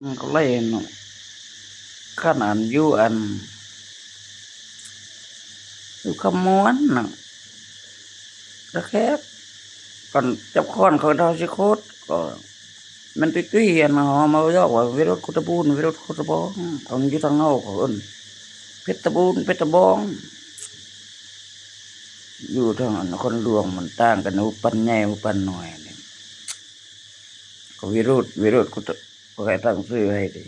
ມັນກໍເລີຍເນາະ ຄັນອັນຢູ່ອັນ ຢູ່ຄຳມ່ວນນະ ກະແຄບ ຄັນຈັບຄ້ອນເຂົາເຈົ້າຊິໂຄດ ກໍແມ່ນຕຸ້ຍໆ ອັນເຮົາມາຢອກວ່າ ວິໂຣດໂຄດຕະບູນ ວິໂຣດໂຄດຕະບອງ ເຂົາຢູ່ທາງເຮົາເຂົາເອີ້ນ ເພັດຕະບູນ ເພັດຕະບອງ ຢູ່ທາງນະຄອນຫຼວງ ມັນຕ່າງກັນ ຮູບປັ້ນໃຫຍ່ ຮູບປັ້ນນ້ອຍນີ້ ກໍວິໂຣດ ວິໂຣດໂຄດຕະ ເຂົາກໍຕັ້ງຊື່ໃຫ້ເດ້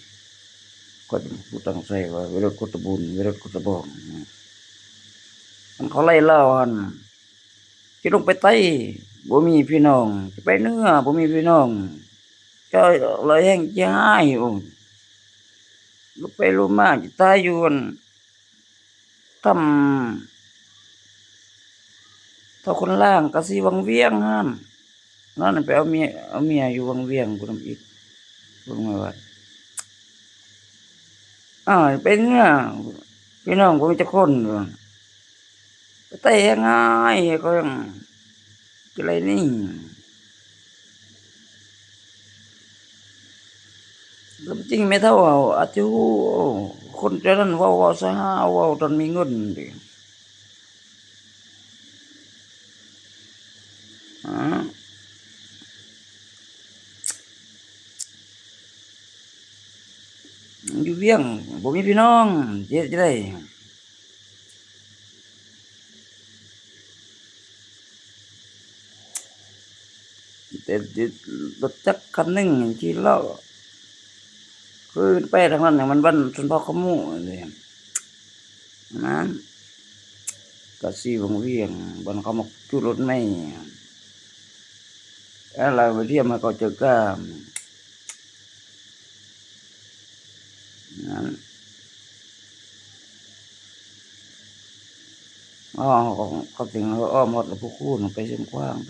ຂ້ອຍເປັນຜູ້ຕັ້ງໃສ່ວ່າ ວິໂຣດໂຄດຕະບູນ ວິໂຣດໂຄດຕະບອງ ຄັນເຂົາໄລ່ລາວຫັ້ນ ຊິລົງໄປໃຕ້ ບໍ່ມີພີ່ນ້ອງ ຊິໄປເໜືອ ບໍ່ມີພີ່ນ້ອງ ເຈົ້າລາວແຮ່ງຊິຮ້າຍ ໂອ້ ລົງໄປລົງມາ ຊິຕາຍຢູ່ອັນ ຖ້ຳ ຖ້ຳຄົນລ້າງກະຊິວັງວຽງຫັ້ນ ນັ້ນໄປເອົາເມຍ ເອົາເມຍຢູ່ວັງວຽງພຸ້ນນຳອີກ ເບິ່ງແມ່ນວ່າ ອ້າວ ເປັນຫຍັງ ພີ່ນ້ອງບໍ່ມີຈັກຄົນ ໄປແຕ່ງງ່າຍ ເຂົາຍັງ ຈັ່ງໃດນີ້ ລະຈິງແມ່ເຖົ້າເຮົາອາດຈະຮູ້ ຄົນເຈົ້ານັ້ນເວົ້າ ເວົ້າຊະຫາ ເວົ້າຕອນມີເງິນເດ ອາ ຢູ່ວຽງ ບໍ່ມີພີ່ນ້ອງ ຊິເຮັດຈັ່ງໃດ? ແຕ່ລົດຈັກຄັນໜຶ່ງຂີ່ເລາະ ຄືໄປທາງນັ້ນ ມັນບ້ານຊົນເຜົ່າຂະໝູ່ເດ້ ນັ້ນ ກະຊິວັງວຽງ ບ່ອນເຂົາມັກຈູດລົດໃໝ່ ແລ້ວໄປທຽມໃຫ້ເຂົາເຈີກາ ນັ້ນ ອ້ອມ ເຂົາເຖິງອ້ອມຮອດລຳພູຄູນ ໄປຊຽງຂວາງ ໄປ